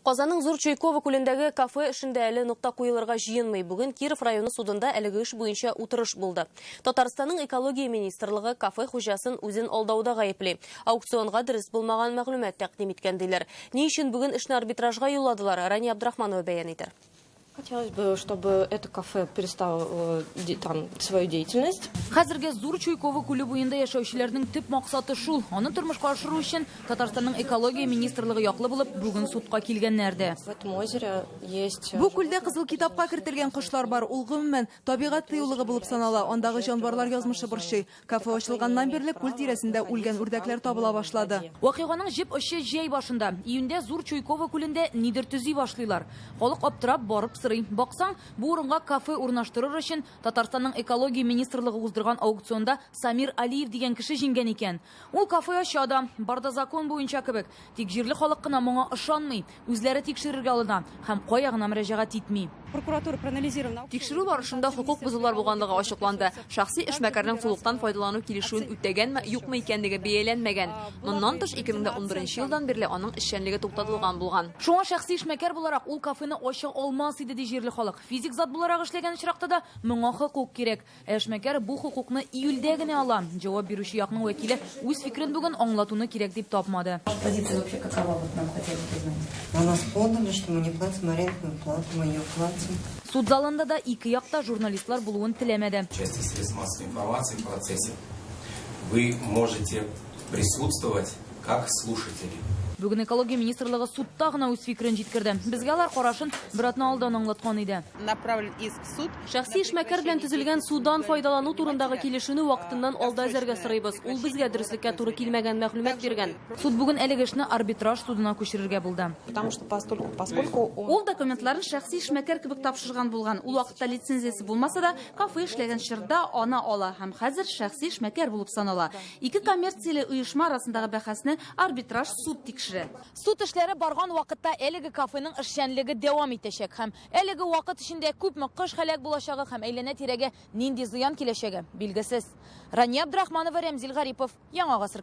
Казанның Зур Чуйково күлендәге кафе эшендә әле нокта куелырга җыенмый. Бүген Киров районы судында әлеге эш буенча утырыш булды. Татарстанның экология министрлыгы кафе хуҗасын үзен алдауда гаепли. Аукционга дөрес булмаган мәгълүмат тәкъдим иткән диләр. Ни өчен бүген эшне арбитражга юлладылар, Рания Абдрахманова бәян итәр. Хотелось бы, чтобы это кафе перестало там свою деятельность. Хәзерге Зур Чуйково күле буенда яшәүчеләрнең төп максаты шул. Аны тормышка ашыру өчен Татарстанның экология министрлыгы яклы булып, бүген судка килгәннәр дә. В этом озере есть Бу күлдә Кызыл китапка кертелгән кошлар бар. Ул гомумән табигать тыюлыгы булып санала. Андагы җанварлар язмышы борчый. Кафе ачылганнан бирле күл тирәсендә үлгән үрдәкләр табыла башлады. Вакыйганың җеп очы җәй башында. Июньдә Зур Чуйково күлендә нидер төзи башлыйлар. Халык аптырап барып сорый. Баксаң, бу урынга кафе урнаштырыр өчен Татарстанның экология министрлыгы уздырган аукционда Самир Алиев дигән кеше җиңгән икән. Ул кафе ача да, бар да закон буенча кебек. Тик җирле халык кына моңа ышанмый. Үзләре тикшерергә алына һәм кая гына мөрәҗәгать итми. Прокуратура проанализировала. Тикшерү барышында хокук бозулар булганлыгы ачыкланды. Шәхси эшмәкәрнең сулыктан файдалану килешүен үтәгәнме, юкмы икәнлеге бәяләнмәгән. Моннан тыш, 2011 елдан бирле аның эшчәнлеге туктатылган булган. Шуңа шәхси эшмәкәр буларак ул кафены ача алмас иде, ди җирле халык. Физик зат буларак эшләгән очракта да моңа хокук кирәк. Ә эшмәкәр бу хокукны июльдә генә ала. Җавап бирүче якның вәкиле үз фикерен бүген аңлатуны кирәк дип тапмады. Позиция вообще какова, вот нам хотелось бы знать. На нас подали, что мы не платим арендную плату, мы ее платим. Суд залында да ике як та журналистлар булуын теләмәде. Участие средств массовой информации в процессе вы можете присутствовать как слушатели. Бүген экология министрлыгы судта гына үз фикерен җиткерде. Безгә алар карашын бер атна алдан аңлаткан иде. Направлен иск в суд. Шәхси эшмәкәр белән төзелгән судан файдалану турындагы килешүне вакытыннан алда өзәргә сорыйбыз. Ул безгә дөреслеккә туры килмәгән мәгълүмат биргән. Суд бүген әлеге эшне арбитраж судына күчерергә булды. Потому что постольку, поскольку он Ул документларын шәхси эшмәкәр кебек тапшырган булган. Ул вакытта лицензиясе булмаса да, кафе эшләгән чорда аны ала һәм хәзер шәхси эшмәкәр булып санала. Ике коммерцияле оешма арасындагы бәхәсне арбитраж суд тикшерә. Суд эшләре барган вакытта әлеге кафеның эшчәнлеге дәвам итәчәк һәм әлеге вакыт эчендә күпме кош һәлак булачагы һәм әйләнә-тирәгә нинди зыян киләчәге билгесез. Рания Абдрахманова, Рәмзил Гарипов, Яңа Гасыр.